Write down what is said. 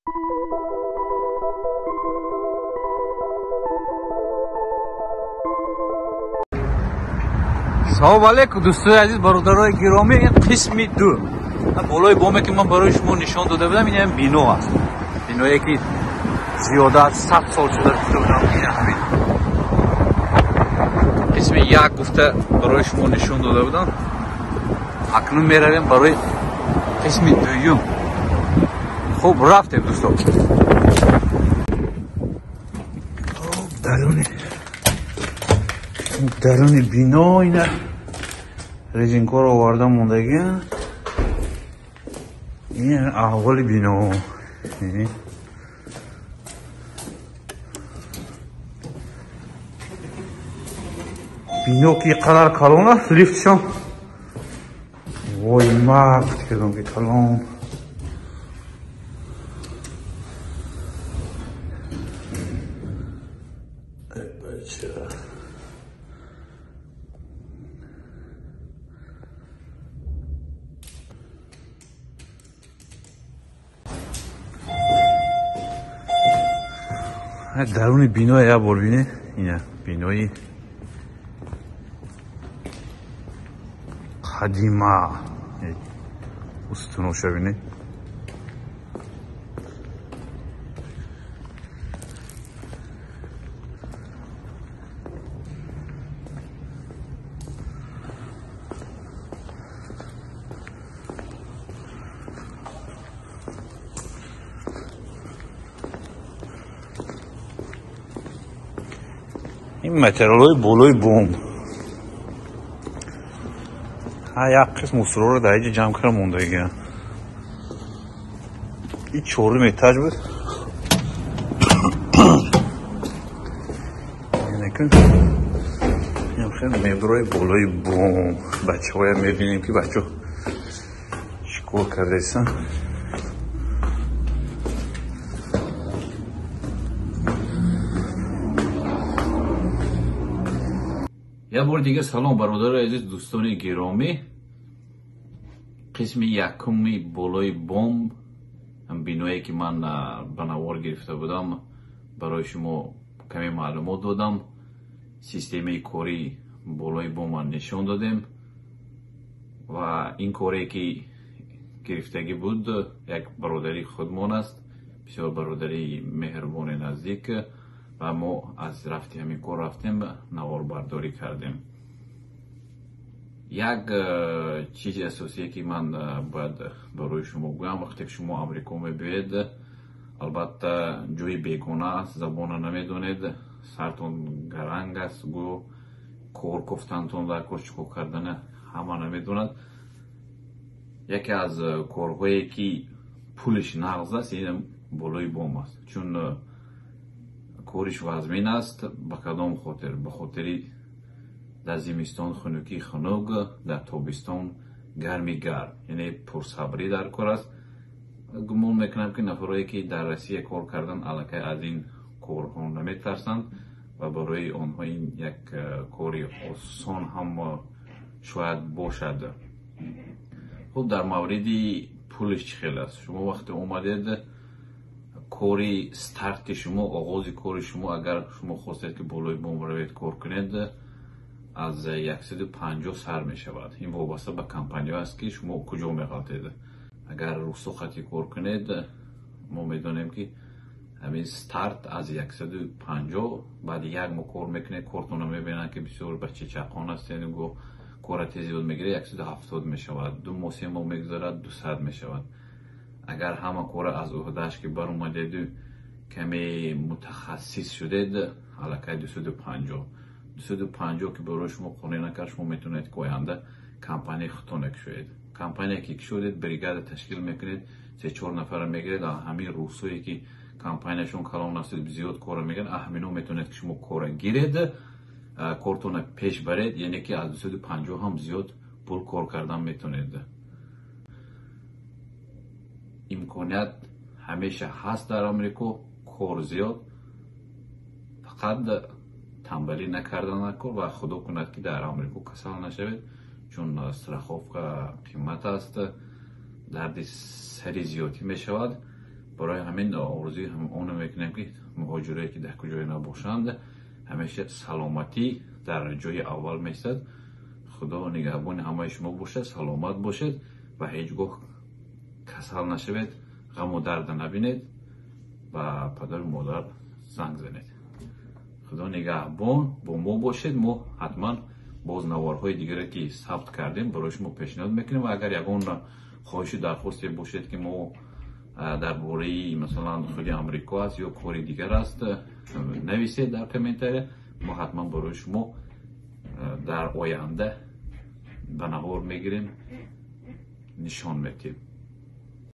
Салом алейкум дӯстои азиз, бародарои гиромӣ. Ин қисми ду болои боме ки ман барои шумо нишон дода будам, ин ҳам бино аст. Биное ки зиёда аз 100 сол шуда гуфта будам, ин ҳамин қисми як гуфта барои шумо нишон дода будам. Акнун меравем барои қисми дуюм. Хуб, рафтем дӯстон. Даруни бино ина резинкаро оварда мондагиан. Ин аҳволи бино. Бино ки қадар калон аст, лифтшон вой мард кардам ки калон. Даруни бино як бор бинед, ина бинои қадима, устуноша бинед. Ин материалҳои болои бом. Як қисм усулҳоро дар инҷа ҷамъ карда мондагиам. Ин чорум этаж буд. Инам хеле меброи болои бом. Бачаҳоя мебинем ки бачаҳо чӣ кор кардаистанд. Як бор дига салом бародарои азиз, дӯстони гиромӣ. Қисми якуми болои бом, биное ки ман ба навор гирифта будам, барои шумо каме маълумот додам. Системаи кории болои бомро нишон додем ва ин коре ки гирифтагӣ буд як бародари худмон аст, бисёр бародари меҳрубони наздик, ва мо аз рафти ҳамин кор рафтем, наворбардорӣ кардем. Як чизи асосие ки ман бояд барои шумо гӯям, вақте ки шумо Амрико мебиёед, албатта ҷои бегона аст, забонро намедонед, сартон гаранг аст, гӯ кор кофтантон дар кор чӣ кор кардана ҳама намедонад. Яке аз корҳое ки пулиш нағз аст, ин болои бом аст, чун кориш вазмин аст. Ба кадом хотир? Ба хотири дар зимистон хунукии хунук, дар тобистон гарми гарм, яъне пурсабрӣ дар кор аст. Гумон мекунам ки нафарое ки дар Россия кор кардан аллакай аз ин корҳо наметарсанд ва барои онҳо ин як кори осон ҳам шояд бошад. Хуб, дар мавриди пулиш чӣ хел аст? Шумо вақте омадед, кори старти шумо, оғози кори шумо, агар шумо хостед ки болои бом равед кор кунед, аз 150 сар мешавад. Ин вобаста ба компания аст ки шумо куҷо меғалтед. Агар русо хати кор кунед, мо медонем ки ҳамин старт аз 150, баъди як моҳ кор мекунед, кортонро мебинанд ки бисёр бача чақон ҳастед, гӯ кора тез ёд мегиред, 170 мешавад. 2 моҳ, 3 моҳ мегузарад, 200 мешавад. Агар ҳама кора аз уҳдааш ки баромадеду каме мутахассис шудед, аллакай 250. 250 ки барои шумо қонеъ накард, шумо метавонед ки оянда компанияи худтон кушоед. Компания ки кушодед, бригада ташкил мекунед, 3-4 нафара мегиред, ҳамин русое ки компанияшон калон аст, зиёд кора мегиранд, ҳамино метавонед ки шумо кора гиред, кортонро пеш баред, яъне ки аз 250 ҳам зиёд пул кор кардан метавонед. Имконият ҳамеша ҳаст дар Амрико, кор зиёд, фақат тамбалӣ накардан накор ва худо кунад ки дар Амрико касал нашавед, чун страховка қимат аст, дарди сари зиёдӣ мешавад. Барои ҳамин орзуи оно мекунем, ки муҳоҷирое, ки дар куҷое набошанд, ҳамеша саломатӣ дар ҷои аввал меистад. Худо нигаҳбони ҳамаи шумо бошад, саломат бошед ва ҳеҷ гоҳ касал нашавед, ғаму дарда набинед, ба падару модар занг занед. Худо нигаҳбон, бо мо бошед. Мо ҳатман боз наворҳои дигаре, ки сабт кардем, барои шумо пешниҳод мекунем ва агар ягон хоҳишу дархосте бошед, ки мо дар бораи, масалан, худи Амрико аст ё кори дигар аст, нависед дар комментария. Мо ҳатман барои шумо дар оянда ба навор мегирем, нишон метиҳем.